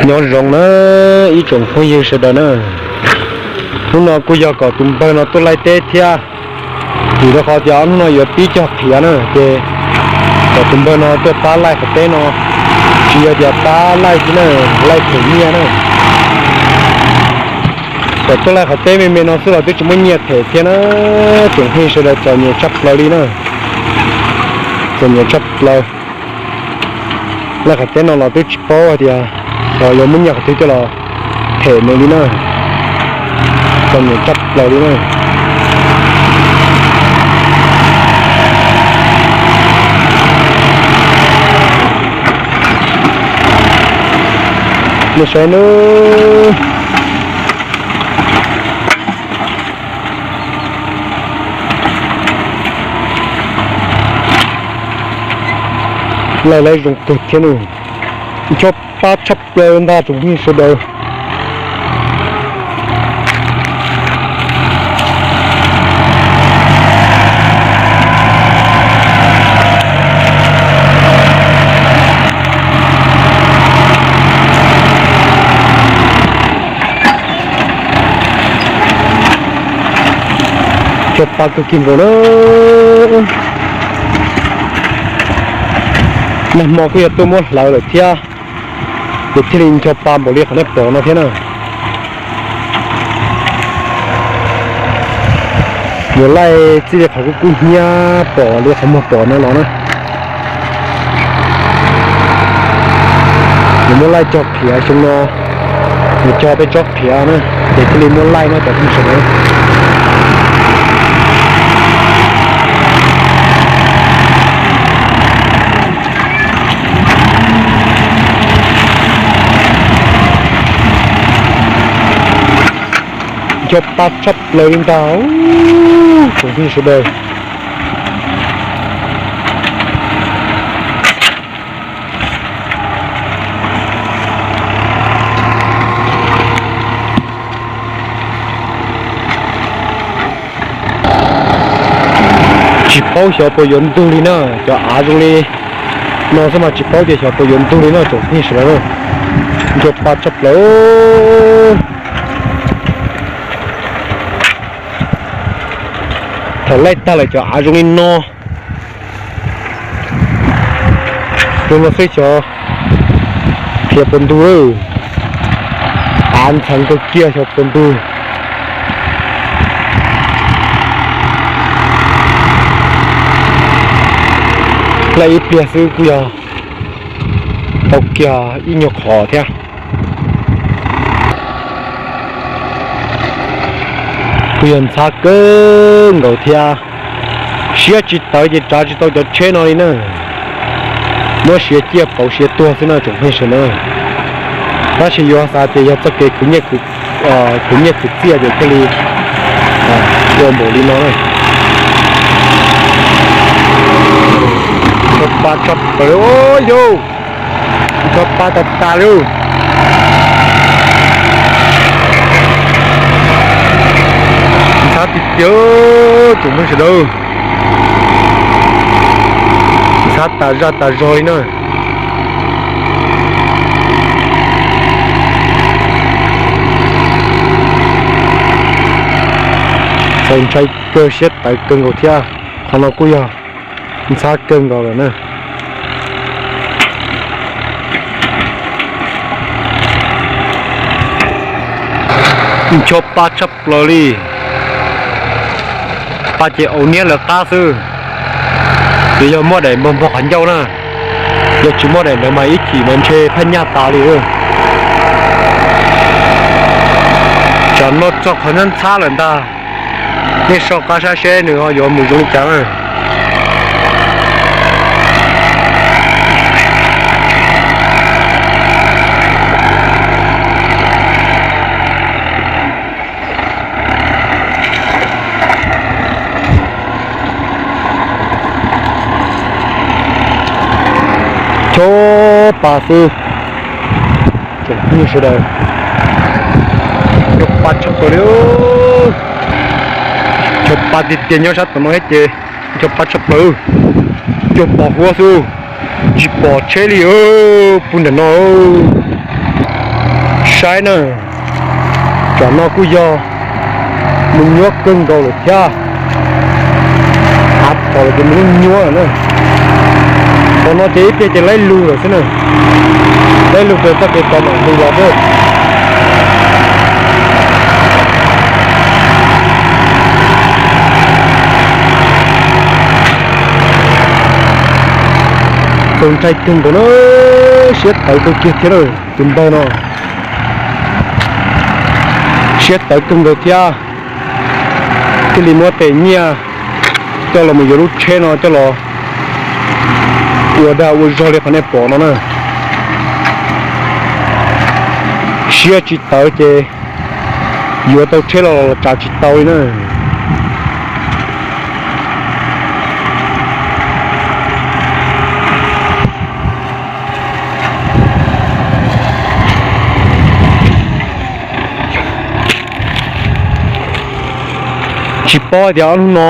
Nyob zoo na ib tsoom phooj ywg sawv daws na, hnub no kuj yog kom tus npawg no tuaj laij teb thiab, vim rau qhov tias ob hnub no yuav pib cog qhiav na ces kom tus npawg no tuaj pab laij qhov teb no, tsis yog tias pab laij xwb na, laij them nyiaj na. Kom tuaj laij qhov teb me me no xwb los twb tsis muaj nyiaj them thiab na, tsoom phooj ywg sawv daws txom nyem tshaj plaws li na, txom nyem tshaj plaws. Laij qhov teb no los twb tsis paub hais tias xyov yuav muaj nyiaj qhov twg coj los them nws li na, txom nyem tshaj plaws li na. Nej saib nawb. Laij laij zoo kawg thiab nws, ncho pa tshaj plaws ntag tsoom phooj ywg sawv daws. Ncho pa kawg kiag nkaus na. Nag hmo kuj yog tuaj muab hlawv lawm thiab, ces thiaj li ncho pa npaum li qhov nej pom no thiab na. Yuav laij txij li qhov kuj kub hnyiab pom li qhov muag pom no los na. Yuav muab laij cog qhiav xyoo no, yuav cog peb tsob qhiav na, ces thiaj li muab laij na cov phooj ywg sawv daws. Ncho pa tshaj plaws li ntag tsoom phooj ywg sawv daws. Tsis paub xyov puas yuav ntug li na, cov av zoo li no xwb mas tsis paub tias xyov puas yuav ntug li no tsoom phooj ywg sawv daws. Ncho pa tshaj plaws. Thaum laij tag lawm cov av zoo li no. Zoo no xwb xyov qhia puas ntug lawm. Av ntxheev kawg kiag xyov puas ntug. Laij ib pliag xwb kuj yog tau kiag ib nyuag qhov thiab. Kuj yog ntxhab kawg nkaus thiab. Siab tsis tawv ces tsav tsis tau cov tsheb no li na. Muab siav ciaj pauv siav tuag xwb no tsoom phooj ywg sawv daws. Tab sis yuav xav tias yog txoj kev khwv nyiaj khwv txiaj ces thiaj li ua npaum li no na. Ncho pa tshaj plaws yau, ncho pa tas tas li. Ntxhab tiag tiag tsoom phooj ywg sawv daws. Ntxhab tas zaj tas zog li na. Txaus ntshai kawg siab tawv kawg nkaus thiab. Qhov no kuj yog ntxhab kawg nkaus lawm na. Ncho pa tshaj plaws li. Pa ces au niab lawv qab xwb. Ces yog muaj daim npog npog qhov ncauj na, yog tsis muaj daim ntawd mas ib chim mas ntshe phaj nyaj tas li. Tsam no txog qhov ntxhab ntxhab lawm ntag. Nej soj qab saib seb nws ho yuav mus zoo li cas na. Chob pa xwb. Tsoom phooj ywg sawv daws, ncho pa tshaj plaws li. Ncho pa tiag tiag nyob sab tom no thiab ces ncho pa tshaj plaws. Cuag pos huab xwb, tsis pom tsheb li. Pug ntawm no, saib na. Tsam no kuj yog mus nyuab kawg nkaus lawm thiab. Av phom los ces mus nyuab lawm na. Qhov no ces ib pliag ces laib lug lawm xwb na. Laib lug rau txoj kev tod mam lug los xwb. Txaus ntshai kawg nkaus na, siab tawv kawg kiag thiab na. Tus npawg no siab tawv kawg nkaus thiab, thiaj li muab tes nyiaj coj los mus yuav lub tsheb no coj los ua dag ua zog li qhov nej pom no na. Siab tsis tawv ces yuav tau tsheb los los tsav tsis tau li na. Tsis paub tias ob hnub no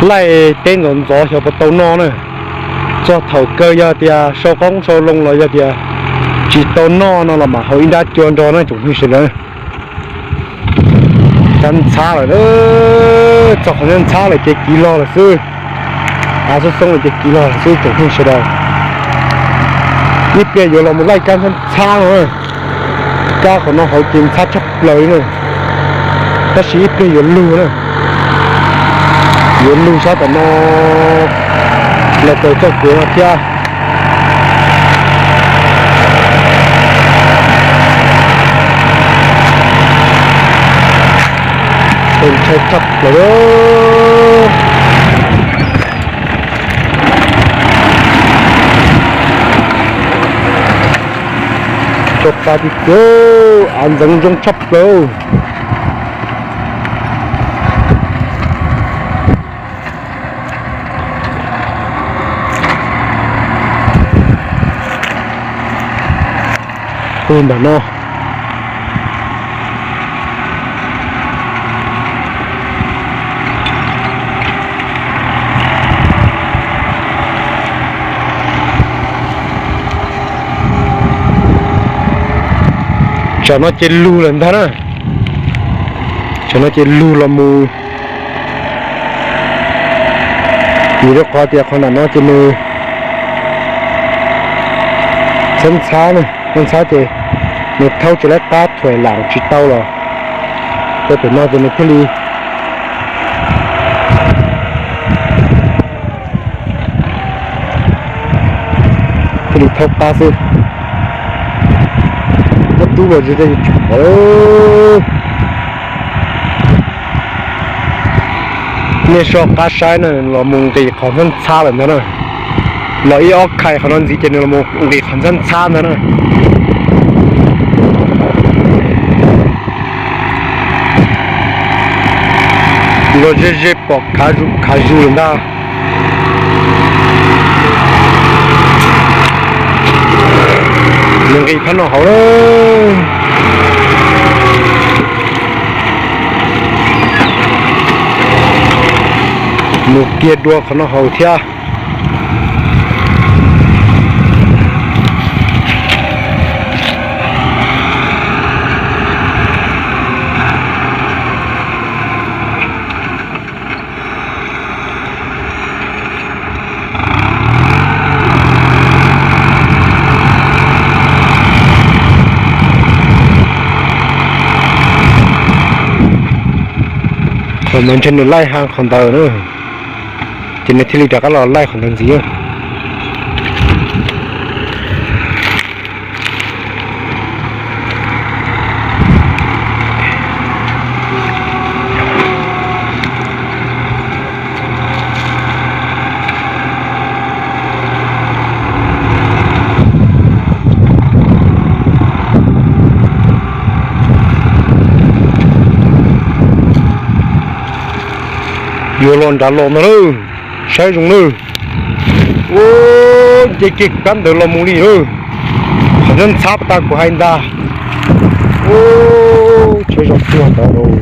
laij teb ntxov ntxov xyov puas tau noj na. Txog thaum kawg yog tias sau qoob sau loo los yog tias tsis tau noj no los mam haus ib nrab cua nrog na tsoom phooj ywg sawv daws. Ntxhab ntxhab lawm, txog qhov ntxhab ntxhab lawm ces kiv log lawm xwb. Av xoob xoob lawm ces kiv log lawm xwb tsoom phooj ywg sawv daws. Ib pliag yuav los mus laij kab ntxhab ntxhab no. Kab qhov no hauv ces ntxhab tshaj plaws li na, tab sis ib pliag yuav lug na. Yuav lug sab tom no los raws txoj kev no thiab. Ntshai tshaj plaws. Tso pa tiag tiag, av ntxeev zoo tshaj plaws. Hu ntawm no. Tsam no ces lug lawm ntag na. Tsam no ces lug los mus. Vim rau qhov tias qhov nram no ces nws ntxhab ntxhab, ntxhab ntxhab ces nws thaub tsis laib qab thuam lam tsis tau los rau pem no ces nws thiaj li thiaj li thaub qab xwb. Muab tub los ze ze tsis pom. Nej soj qab saib na, los mus nqis qhov ntxhab ntxhab lawm ntag na. Los ib ob khais qhov no ntxiv ces nws los mus nqis qhov ntxhab ntxhab ntag na. Los ze ze pom khav zus khav zus lawm ntag. Nws nqis phab no hauv lawm. Mus kiag dua qhov no hauv thiab. Qhov ntawd ntshe nws laij hang qhov ntawd na, ces nws thiaj li rov qab los laij qhov ntawd ntxiv. Yuav los nrad los ntag lauj, saib zoo nawb. Ub, nce kiag kab ntawd los mus li lauj. Qhov ntxhab ntxhab pas tas kuv hais ntag. Ub, tsheb zog tuag ntawd lauj.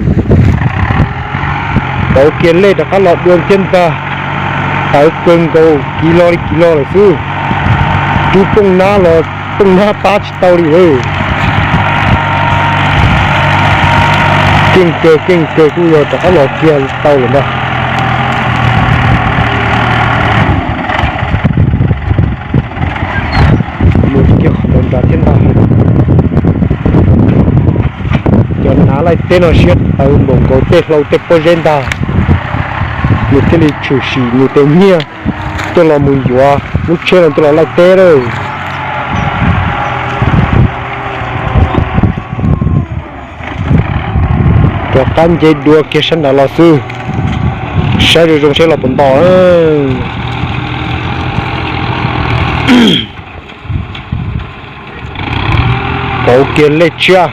Pauv kiag lej rov qab los dua thiab ntag. Tawv kawg nkaus, kiv lo li kiv lo lawm xwb. Rub tooj nab los tooj nab pab tsis tau li lauj. Keej kawg keej kawg, kuj yog rov qab los kiag tau lawm ntag. Mus kiag qhov ntawd nrad thiab ntag. Cov nav laij teb no siab tawv npaum nkaus tej hlau tej pob zeb ntag. Nws thiaj li tshwm sim nws tus nyiaj tuaj los mus yuav lub tsheb no tuaj los laij teb lawm. Rov qab nce dua kiag sab nrad los xwb. Saib zoo zoo seb los puas nto. Pauv kiag lej tshiab.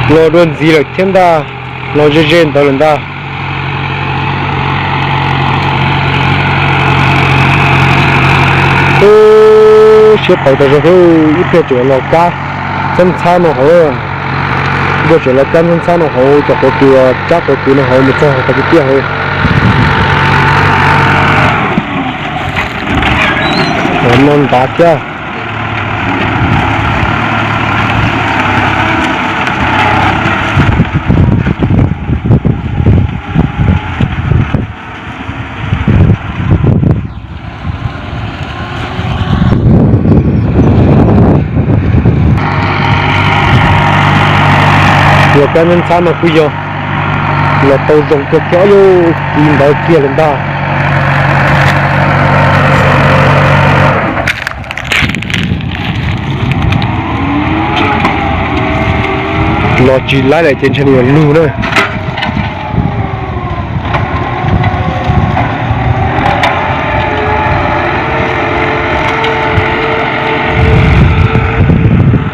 Los dua ntxiv lawm thiab ntag. Los ze ze ntawd lawm ntag. Ub, siab tawv tas zog thiab, ib pliag tseem los kab ntxhab ntxhab no hauv. Ib pliag tseem los kab ntxhab ntxhab no hauv cov qhuav kws, cab qhuav kws no hauv mus txog qhov tiag tiag hauv. Qhov no nrad thiab. Los kab ntxhab no kuj yog los tau zoo kawg thiab, yuav tiv ntawd kiag lawm ntag. Los tsis laib lawm ces ntshe nws yuav lug na.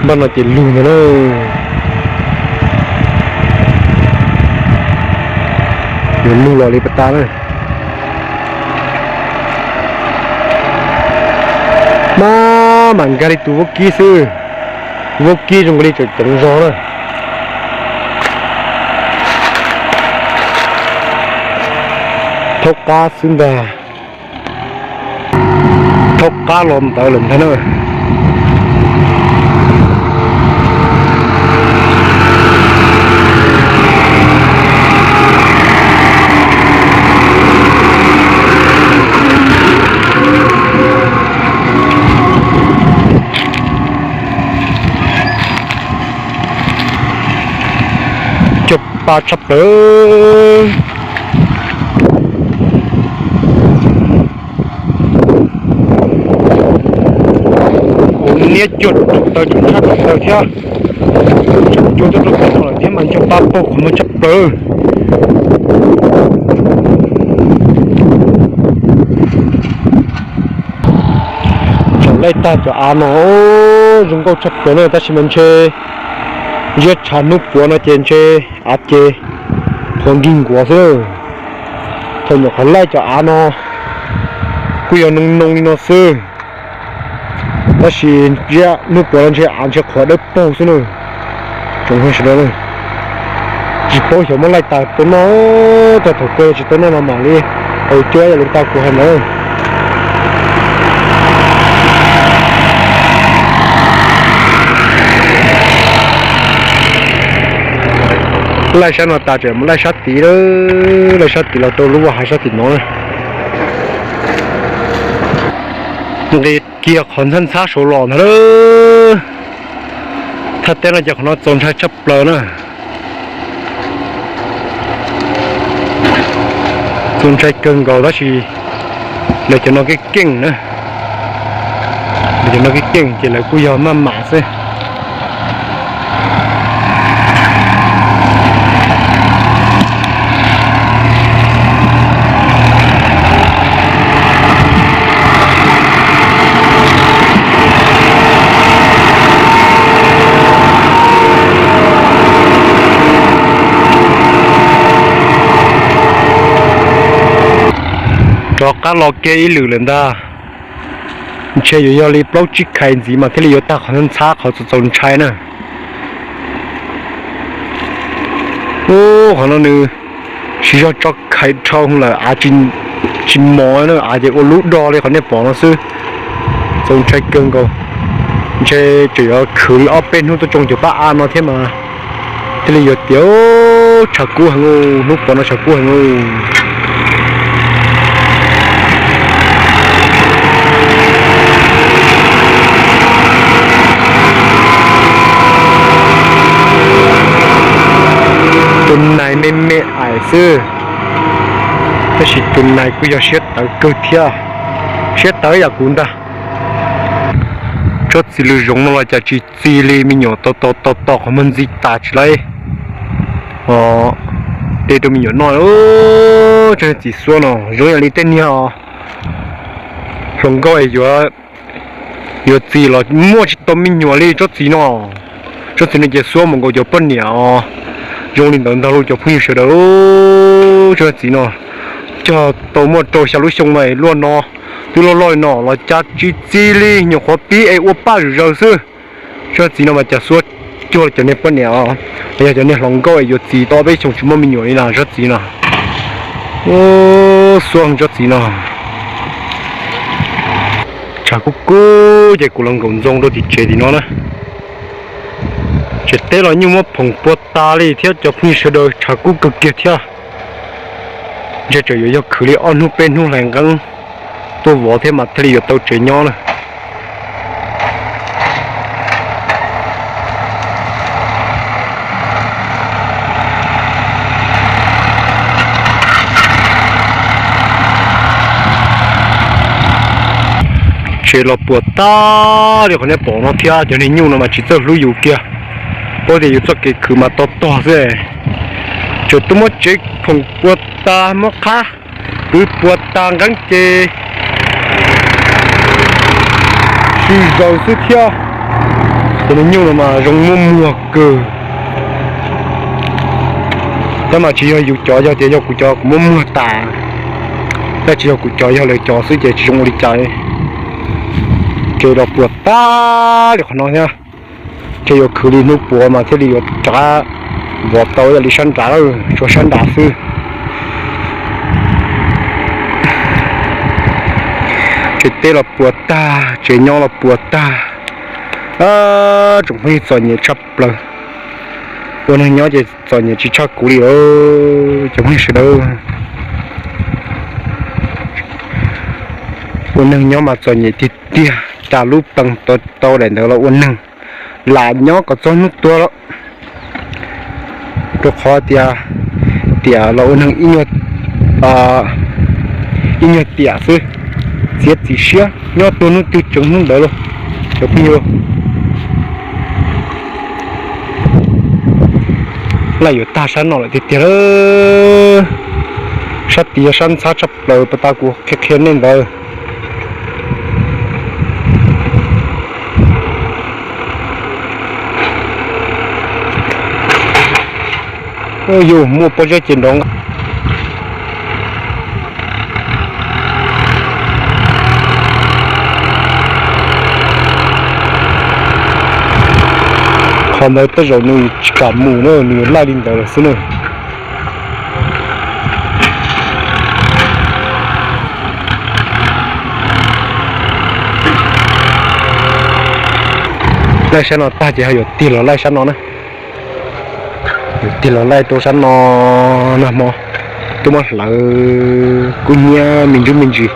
Npaj no ces lug ntag na. Yuav lug los li pas tas na. Mas mam nkag li tus vaub kib xwb. Vaub kib zoo li tseem ceev zog na. Thaub qab xwb ntag. Thaub qab los ntawd lawm ntag na. Cog pa tshaj plaws. Kuv niab cuag rau taws tshaj tshaj taws thiab. Tseem cua tuaj rau tod lawm thiab mas nco pa paug qhov muag tshaj plaws. Tseem laij tag cov av no zoo nkauj tshaj plaws na, tab sis mas ntshe ziab tshav hnub puav no ces ntshe av ces qhuav nkig nkuav xwb. Thaum nyuam qhuav laij cov av no kuj yog noo noo li no xwb, tab sis ziab hnub puav no ntshe av ntshe qhuav dawb paug xwb na. Tsoom sawv daws, tsis paub xyov muab laij tas tau noj, txog thaum kawg tsis tau noj no mam li tau cuab yog li tau kuv hais ntawd. Laij sab no tas tseem mus laij sab tid, laij sab tid los rau lub vaj hav sab tim no na. Nqis kiag qhov ntxhab ntxhab saud los ntag lauj. Thaj teb no ces qhov no txaus ntshai tshaj plaws na. Txaus ntshai kawg nkaus tab sis lawv cov no keej keej na. Lawv cov no keej keej ces lawv kuj yog maj mam xwb. Rov qab los kiag ib lwm lawm ntag. Ntshe yuav yog li plaub tsib khais ntxiv mas thiaj li yuav tag qhov ntxhab qhov txaus txaus ntshai na. Ub, qhov no nws siv zog tso khais dhau lawm av tsis mos na, av ces ua lub do li qhov nej pom no xwb. Txaus ntshai kawg nkaus. Ntshe tseem yuav khwv li ob peb hnub tuaj tsoo cov pab av no thiab mas. Thiaj li yuav tias tshav kub heev, hnub puav no tshav kub heev. Tus nais me me ais xwb, tab sis tus nais kuj yog siab tawv kawg thiab, siab tawv yam kuv ntag. Tsob txiv lws zoov no los cas tsis txi li, me nyuam tau tau tau tau qhov muag ntxi tas tsis laib. De rau me nyuam noj. Tsob txiv xuab no zoo yam li tej niag hluas nkauj es yuav, yuav txi los muaj tsis tau me nyuam li tsob txiv no. Tsob txiv no ces xuab mus nkaus cov poj niam os. Zoo li ntawd ntag lauj cov phooj ywg sawv daws. Tsob txiv no cog tau muaj rau xya lub xyoo no luaj no, twb loj loj li no los cas tsis txi li, nyuam qhuav pib es ua paj zom zaws xwb. Tsob txiv no mas cas xuab cuag cov niag poj niam los yog cov niag hluas nkauj es yuav txi tau ob peb xyoos tsis muaj me nyuam li na tsob txiv no. Xuab tsob txiv no. Tshav kub kub ces kuv los nkaum ntxoo rau tim tsev tim no na. Tsev teb los nyuj muab phoom pua tas li thiab cov phooj ywg sawv daws, tshav kub kawg kiag thiab. Ntshe tseem yuav yog khwv li ob hnub peb hnub hlais nqeeb tuaj vov thiab mas thiaj li yuav tau tsev nyob na. Tsev los puas tag li qhov nej pom no thiab, cov niag nyuj no mas tsis txawj hlub yus kiag, paub tias yus txoj kev khwv mas tog tog xwb. Tseem tuaj muab tsev phoom pua tas, muab qhab kwv pua tas, nqeeb ces sib zaws xwb thiab. Cov niag nyuj no mas zoo muaj muag kawg. Tab mas tsis yog yus cov, yog tias yog kuv cov kuv muab muag tas, tab tsis yog kuv cov, yog lawv cov xwb ces tsis zoo ua li cas. Tsev los puas tag li qhov no thiab. Ces yuav khwv li hnub puav mas thiaj li yuav rov vov tau ib yam li sab nrad, tshuav sab nrad xwb. Tsev teb los puas tag, tsev nyob los puas tag. Tsoom phooj ywg, txom nyem tshaj plaws. Ua neeg nyob ces txom nyem tsis tshaj kuv li os cov phooj ywg sawv daws. Ua neeg nyob mas txom nyem tiag tiag, cas lub pees tau tau daim ntawd los ua neeg, lam nyob kom txog hnub tuag lawm. Rau qhov tias tiam los ua neeg ib nyuag tiam xwb, txiav txim siab nyob tuag hnub twg tseev hnub ntawd lauj cov phooj ywg. Laj yuav tag sab no lawm tiag tiag. Sab tid yog sab ntxhab tshaj plaws pas tas kuv qhia qhia nej ntawd. Yus muaj pob zeb ces nrov nqa. Qhov ntawd tej zaum nws tsis kam mus na, nws laij li ntawd lawm xwb na. Laij sab no tag ces ho yuav tig los laij sab no na. Yuav tig los laij rau sab no, nag hmo twb muab hlawv kub hnyiab me ntsuj me ntsis,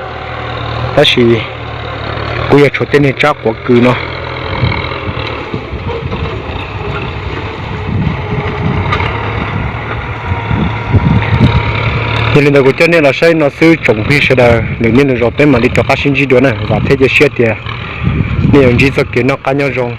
tab sis kuj yog tshuav tej niag tsab quav kws no. Yog li ntawd kuv coj nej los saib no xwb tsoom phooj ywg sawv daws, lwm niaj lwm zaus peb mam li rov qab sib ntsib dua na. Vam thiab cia siab tias nej yuav ntsib txoj kev noj qab nyob zoo.